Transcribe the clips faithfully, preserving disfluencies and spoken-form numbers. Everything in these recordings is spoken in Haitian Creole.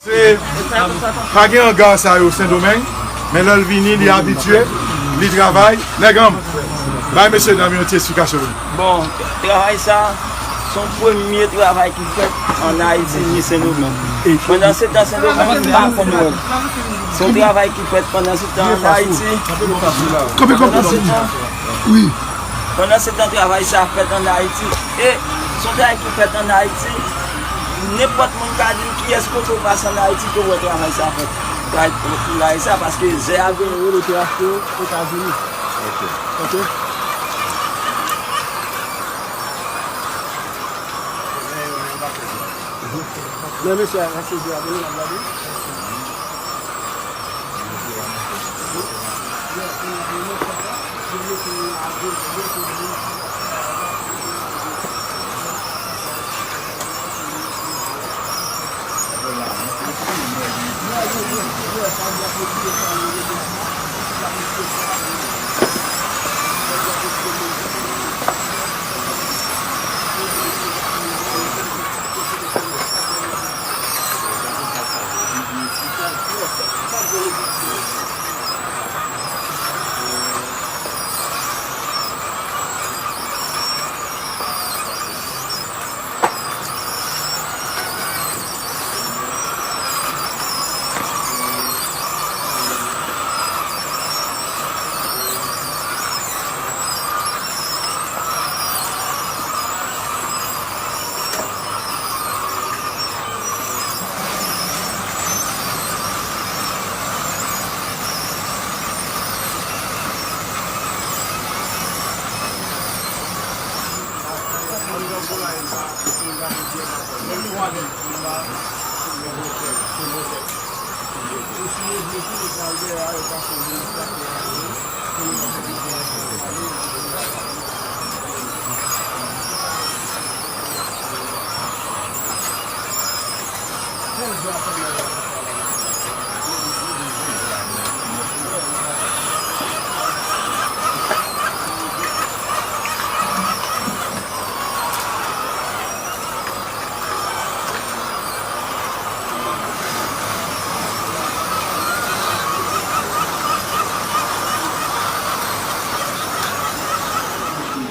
Se, pa gen anga sa yo Sendomeng, men lè l vini, li abitye, li travay. Nèg an m, bay mesye dam yo yon ti esplikasyon pou li. Bon, travay sa, se yon premye travay ki fèt ann Ayiti, ni Sendomeng. Pandansetan, Sendomeng pa konn wè l. Se yon travay ki fèt pandansetan ann Ayiti. Kanpe, kanpe, kanpe. Pandansetan, wi. Pandansetan, travay sa fèt ann Ayiti. E se yon travay ki fèt ann Ayiti. Nenpòt moun ka di m kiyès kote w pase ann Ayiti ke w wè travay sa fèt. Travay, travay sa, paske zè a vini. Yo rele trafik Etazini. Ok. Ok. Men mesye a, nan sezi a, vini, n ap gade.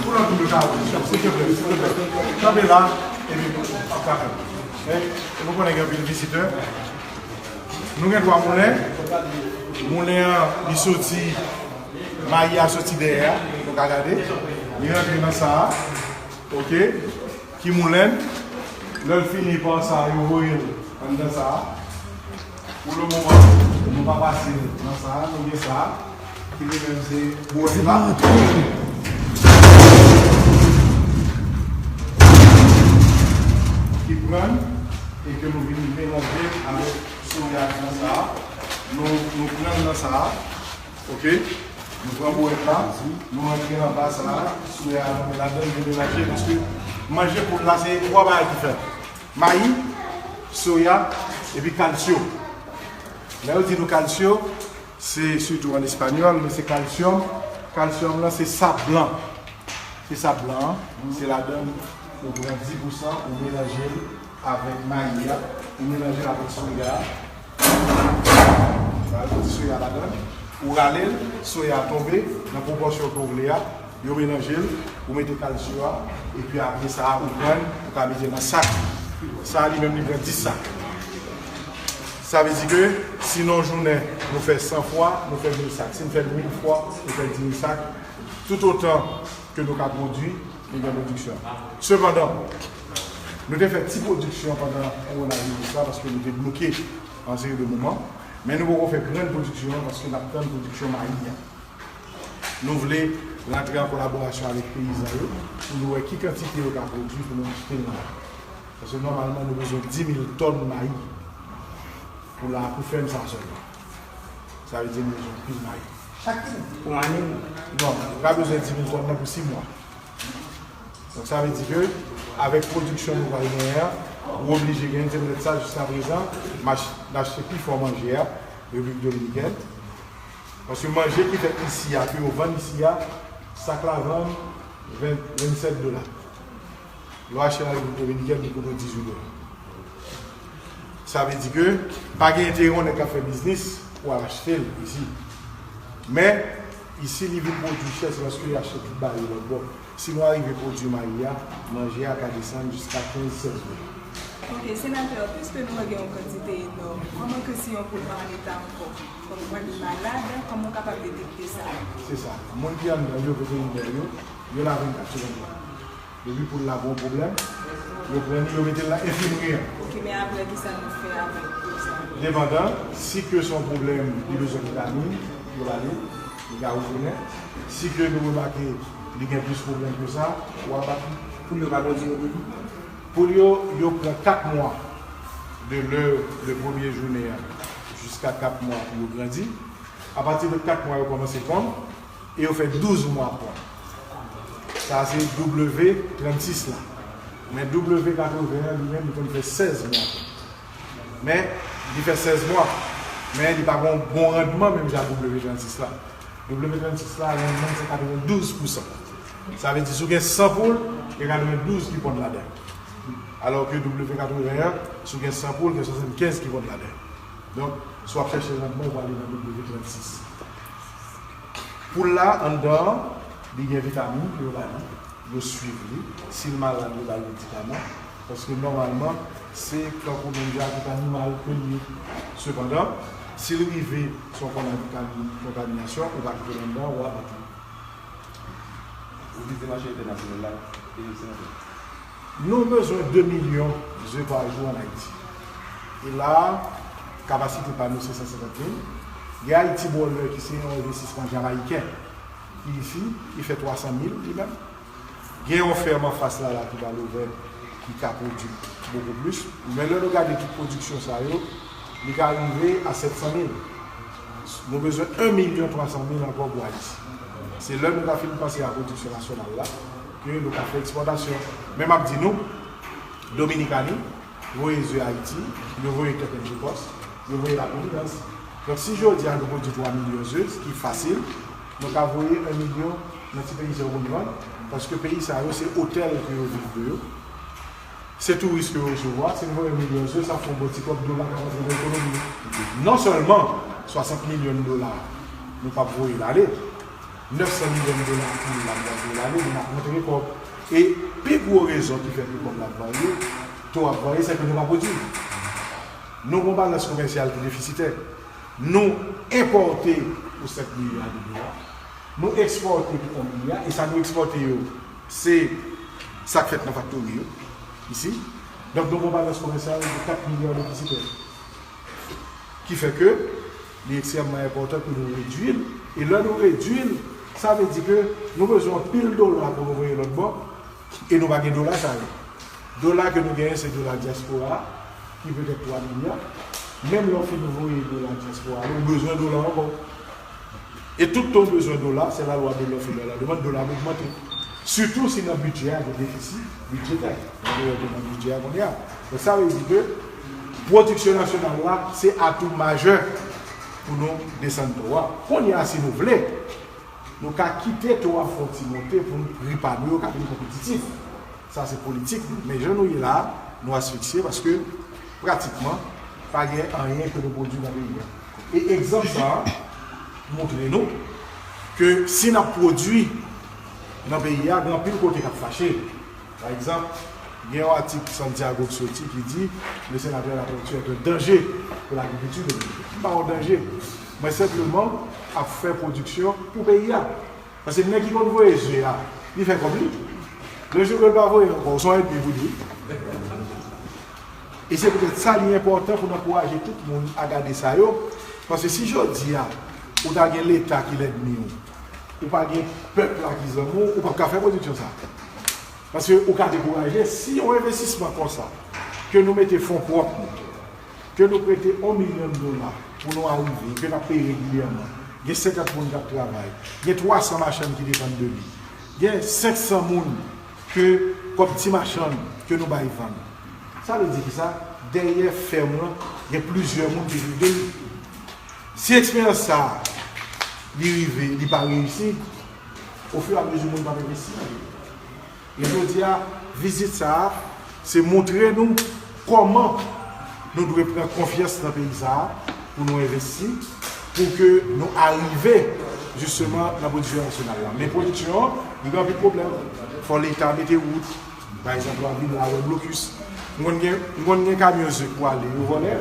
Pou lòt moun yo ka wè, silvouplè, silvouplè. Kanpe la, epi ap ka fè. E, e nou konnen gen anpil vizitè. Nou gen twa moulen. Moulen an, li soti, mayi a soti dèyè a, nou ka gade. Li rantre nan sa a. Ok. Ki moulen. Lè l fini pa sa, yo voye l anndan sa a. Pou le moman, nou pa pase nan sa a, nou gen sa a. Ki li menm se bwèt la. Ki pran, e ke nou vin melanje avèk soya nan sa a. Nou, nou pran nan sa a. Ok? Nou pran bwèt la, nou rantre anba sa a, soya a, nou met ladan, nou melanje, paske manje poul la, se twa bagay ki fèt. Mayi, soya, epi kalsyo. Lè yo di nou kalsyo, se sitou an espanyòl, men se kalsyòm. Kalsyòm lan, se sab blan. Se sab blan an, se ladan ou pran dis pousan, ou melanje l avèk mayi a, ou melanje l avèk soya a. Ou rale l, soya a tonbe nan pwopòsyon ke w vle a, yo melanje l, ou mete kalsyo a, epi apre sa a, ou pran l, ou ka mete nan sak. Sa a li menm, li pran dis sak. Sa vle di ke si nan yon jounen, nou fè san fwa, nou fè mil sak. Si n fè l mil fwa, nou fè dis mil sak. Toutotan ke nou ka pwodui, nou gen pwodiksyon. Sepandan, nou te fè ti pwodiksyon pandan kowonaviris la, paske nou te bloke an seri de moman, men nou poko fè grann pwodiksyon an, paske n ap tann pwodiksyon mayi a. Nou vle rantre an kolaborasyon avèk peyizan yo, pou nou wè ki kantite yo ka pwodui pou nou achte l nan la. Paske nòmalman, nou bezwen dis mil tòn mayi pou la, pou fèm sa sèlman. Sa vle di nou bezwen pil mayi. Chak ti pou ane? Non, nou ka bezwen dis mil tòn nan pou sis mwa. Donk, sa vle di ke avèk pwodiksyon nou pral genyen an, ou oblije genyen, se poutèt sa, jiskaprezan, m ach-, n achte pi fò manje a, Repiblik Dominikèn. Paske manje ki fèt isi a, ke yo vann isi a, sak la vann ven, vennsèt dola. Lè w achte nan Repiblik Dominikèn, li koute w dizuit dola. Sa vle di ke pa gen enterè yon nèg k ap fè biznis pou al achte l isi. Men, isi li vin pwodui chè, se paske li achte tout bagay yo lòt bò. Si nou arive pwodui mayi a, manje a ka desann jiska kenz, sèz goud. Ok, senatè, piske nou wè gen yon kantite enòm, kòman ke si yon poul pa an eta ankò, kòm poul li malad, kòman w kapab detekte sa? Se sa. Moun ki anndan yo, veterinè yo, yo la vennkat sou vennkat. Depi poul la gen yon pwoblèm, yo pran li, yo mete l nan enfimri an. Ok, men apre, kisa nou fè avèk poul sa? Depandan, si ke se yon pwoblèm, li bezwen vitamin, yo ba li, li ka retounen. Si ke nou remake li gen plis pwoblèm ke sa, w a bat li. Poul yo pa grandi yo depi? Poul yo, yo pran kat mwa de lè de premye jounen an jiska kat mwa pou yo grandi. Apati de kat mwa, yo kòmanse ponn e yo fè douz mwa ponn. Sa se W trannsis la. Men W katreven an, li menm, li konn fè sèz mwa ponn. Men, li fè sèz mwa. Men, li pa gen yon bon randman menm jan ak W trannsis la. W trannsis la, randman l se katrevendouz pousan. Sa vle di, si w gen san poul, gen katrevendouz ki ponn ladan l. Alò ke W katreven an, si w gen san poul, gen swasannkenz ki ponn ladan l. Donk, si w ap chèche randman, ou prale nan W trannsis. Poul la, anndan an, li gen vitamin ke yo ba li, yo swiv li. Si l malad, yo ba l medikaman. Paske nòmalman, se tankou menm jan ak tout animal ke l ye. Sepandan, si l rive se yon kontaminasyon, ou pa kite l anndan, w a bat li. Ou vize mache entènasyonal la, e senatè? Nou bezwen de milyon ze pa jou ann Ayiti. E la a, kapasite pa nou se san senkant mil. Gen Haiti Broiler ki se yon envestisman jamayiken ki isi, ki fè twa san mil li menm. Gen yon fèm anfas la la ki pral ouvè, ki ka pwodui bokou plis. Men lè nou gade tout pwodiksyon sa yo, li ka rive a sèt san mil. Nou bezwen en milyon twa san mil ankò pou Ayiti. Se lè nou ta fin panse a pwodiksyon nasyonal la ke nou ka fè ekspòtasyon. Men m ap di nou, Dominikani voye ze Ayiti, yo voye Turk and Caicos, yo voye Laprovidence. Donk, si jodi a nou pwodui twa milyon ze, ki fasil, nou ka voye en milyon nan ti peyi sa yo pou n vann, paske peyi sa yo, se otèl ke yo viv de yo. Se touris ke yo resevwa, si n voye milyon ze, sa fè yon bon ti kòb dola k ap rantre nan ekonomi nou. Non sèlman swasant milyon dola nou p ap voye l ale, nèf san milyon dola ki la n ap voye l ale, men n ap rantre kòb. E pi gwo rezon ki fè ke kòb la ap varye, to ap varye, se ke nou pa pwodui. Nou gen yon balans komèsyal ki defisitè. Nou enpòte pou sèt milya de dola. Nou ekspòte pou yon milya, e sa nou ekspòte yo, se sa k fèt nan faktori yo, isi. Donk, nou gen yon balans komèsyal de kat milya defisitè. Ki fè ke li ekstrèmman enpòtan ke nou redui l. E lè nou redui l, sa vle di ke nou bezwen anpil dola pou nou voye lòt bò, e nou pa gen dola sa yo. Dola ke nou genyen, se dola dyaspora a, ki petèt twa milya. Menm lè w fin voye dola dyaspora a, ou bezwen dola ankò. E tout tan w bezwen dola, se la lwa de lòf e de la demann, dola ap ogmante. Sitou si nan bidjè a gen defisi bidjetè. Nan bidjè a kounye a. Donk, sa vle di ke pwodiksyon nasyonal la, se atou majè pou nou desann to a. Kounye a, si nou vle, nou ka kite to a fè yon ti monte pou pri pa nou yo ka vin konpetitif. Sa se politik nou. Men jan nou ye la, nou asfiksye paske pratikman pa gen anyen ke nou pwodui nan peyi a. E egzanp sa a montre nou ke si n ap pwodui nan peyi a, gen anpil kote k ap fache. Pa egzanp, gen yon atik Santiago ki soti ki di, le sénateur Latortue est un danger pour l'agriculture dominicaine. M pa yon danje. Mwen senpleman ap fè pwodiksyon pou peyi a. Paske nèg ki konn voye ze a, li fè kòb li. Le jou ke l pa voye ankò, se yon ènmi pou li. E se poutèt sa li enpòtan pou n ankouraje tout moun a gade sa yo. Paske si jodi a, ou ta gen Leta ki lènmi w, ou pa gen pèp la ki zanmi w, ou p ap ka fè pwodiksyon sa. Paske ou ka dekouraje. Si yon envestisman konsa, ke nou mete fon pwòp nou, ke nou prete yon milyon dola pou nou arive, ke n ap peye regilyèman, gen senkant moun k ap travay, gen twa san machann ki depann de li, gen senk san moun ke kòm ti machann ke nou bay vann. Sa vle di kisa? Dèyè fèm lan, gen plizyè moun ki viv de li. Si eksperyans sa a, li rive, li pa reyisi, ofiramezi moun p ap envesti nan li. E jodi a, vizit sa a, se montre nou kòman Nou dwe pran konfyans nan peyi sa a pou nou envesti, pou ke nou arive jisteman nan pwodiksyon nasyonal la. Men pwodiksyon an, li gen anpil pwoblèm. Fò Leta mete wout. Pa egzanp, w ap vin la, w wè blokis. M konn gen, m konn gen kamyon zèk pou ale, yo vòlè.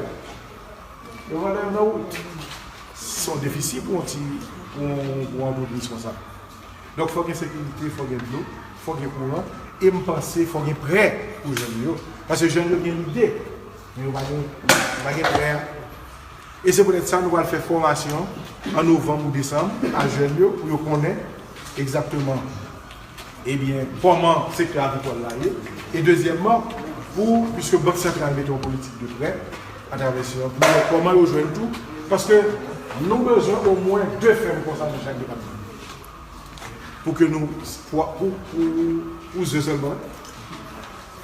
Yo vòlè nan wout. Se yon defisi pou yon ti, pou yon, pou yon antrepriz konsa. Donk, fò gen sekirite, fò gen dlo, fò gen kouran, e m panse fò gen prè pou jèn yo. Paske jèn yo gen lide, men yo pa gen, yo pa gen prè a. E se poutèt sa, nou pral fè fòmasyon an novanm ou desanm a jèn yo, pou yo konnen egzakteman, ebyen, kòman sektè agrikòl la ye. E dezyèmman, pou, piske Bank Santral mete yon politik de prè atravè se, pou wè kòman yo jwenn tou, paske nou bezwen omwen de fèm konsa nan chak depatman. Pou ke nou, pou, pou, pou, pou ze sèlman.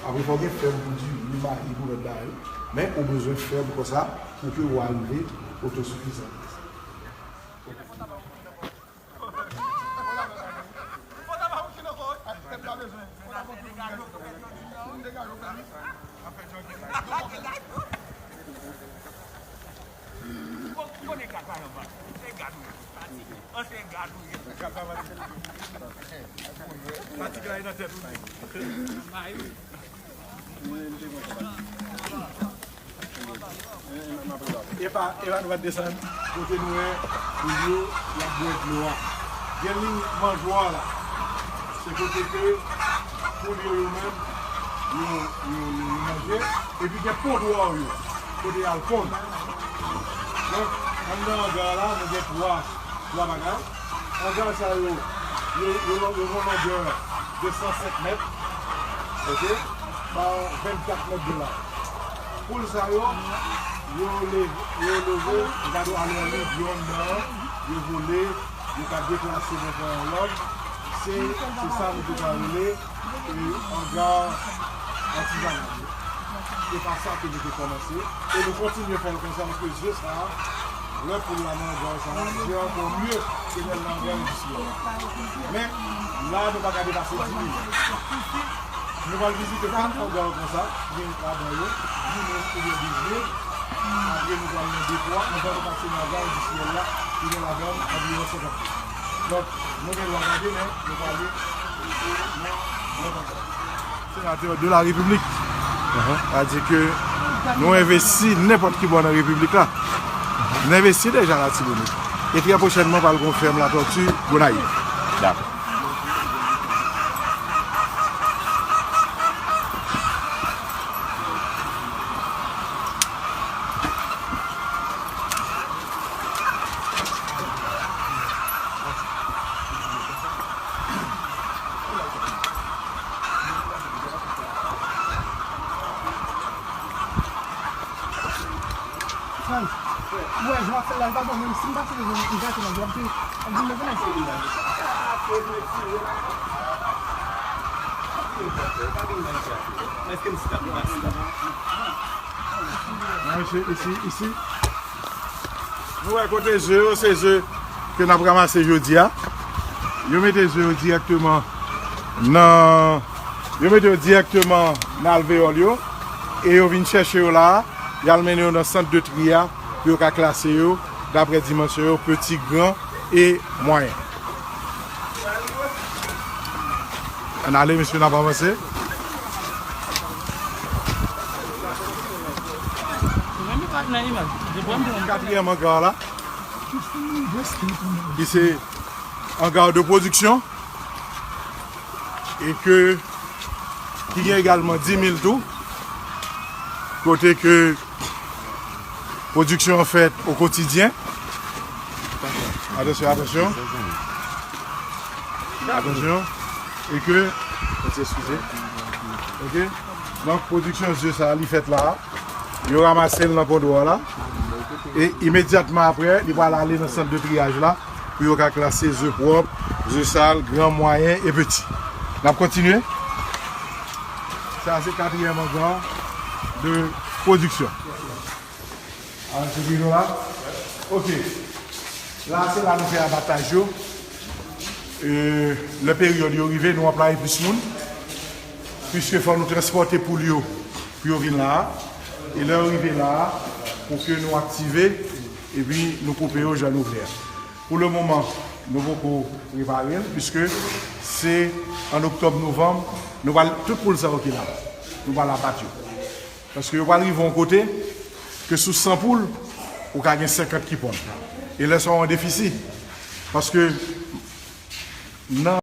Apre, fò gen fèm pou diri, mayi, pou lòt bagay. Men, ou bezwen fèm konsa pou ke ou arive otosifizan. Fatig la e nan tèt ou. Epa, epa nou pa t desann kote nou wè poul yo y ap bwè dlo a. Gen liy manjwa la. Se kote ke poul yo, yo menm, yo, yo, yo, yo manje. Epi gen pondwa yo, kote y al ponn. Donk, anndan anga la, nou gen twa, twa bagay. Anga sa yo, yo, yo, yo gen yon longè de san senk mèt, oke, pa vennkat mèt de laj. Poul sa yo, yo leve, yo leve, gade w alè li, yo anndan, yo vole, yo ka deplase nan yon lòt. Se, se sa nou te ka rele, e, anga atizanal yo. Se pa sa ke nou te kòmanse. E nou kontinye fè l konsa, paske ze sa a, lè poul la nan anga sa a, ze a ankò mye ke lè l nan anga endistriyèl la. Men, la, nou pa ka depase dis mil. Nou pral vizite kat anga konsa, gen ladan yo, dis mil oubyen douz mil. Apre, nou pral nan de twa, anvan nou pase nan anga endistriyèl la, ki gen ladan anviwon senkant mil. Donk, nou gen dwa gade, men nou prale nan lòt ankò. Senatè de la Repiblik. Sa di ke nou envesti nenpòt ki bò nan Repiblik la. Nou envesti deja Latibonit. E trè pwochènman, pral gon fèm Latòti Gonayiv. Dakò. Frans, ou wè jan w ap fè l la, li pa bon, menm si m pase devan m gate nan dwòm, ap di m move nèg. Nan, isi, isi, isi. Nou wè kote ze yo, se ze ke n ap ranmase jodi a. Yo mete ze yo dirèkteman nan, yo mete yo dirèkteman nan alveyòl yo, e yo vin chèche yo la a, y al mennen yo nan sant de tri a, pou yo ka klase yo daprè dimansyon yo, peti, gran e mwayen. Ann ale, mesye, n ap avanse. Katriyèm anga la, ki se anga de pwodiksyon, e ke, ki gen egalman dis mil tou, kote ke pwodiksyon an fèt o kotidyen. Atansyon, atansyon. Atansyon. E ke, eskize. Oke. Donk, pwodiksyon ze sa a, li fèt la a. Yo ranmase l nan pondwa la. E imedyatman apre, li pral ale nan sant de triyaj la pou yo ka klase ze pwòp, ze sal, gran, mwayen e peti. N ap kontinye. Sa a se katriyèm anga de pwodiksyon. Al, se pi nou la? Oke. La, se la nou fè abataj yo. E, lè peryòd yo rive, nou anplwaye plis moun. Piske fò nou transpòte poul yo pou yo vin la a. E lè yo rive la a, pou ke nou aktive, epi nou koupe yo jan nou vle a. Pou le moman, nou poko repare l, piske se an oktòb, novanm, nou pral, tout poul sa yo ki la, nou pral abat yo. Paske yo pral rive yon kote ke sou san poul, ou ka gen senkant ki ponn. E lè sa w an defisi. Paske nan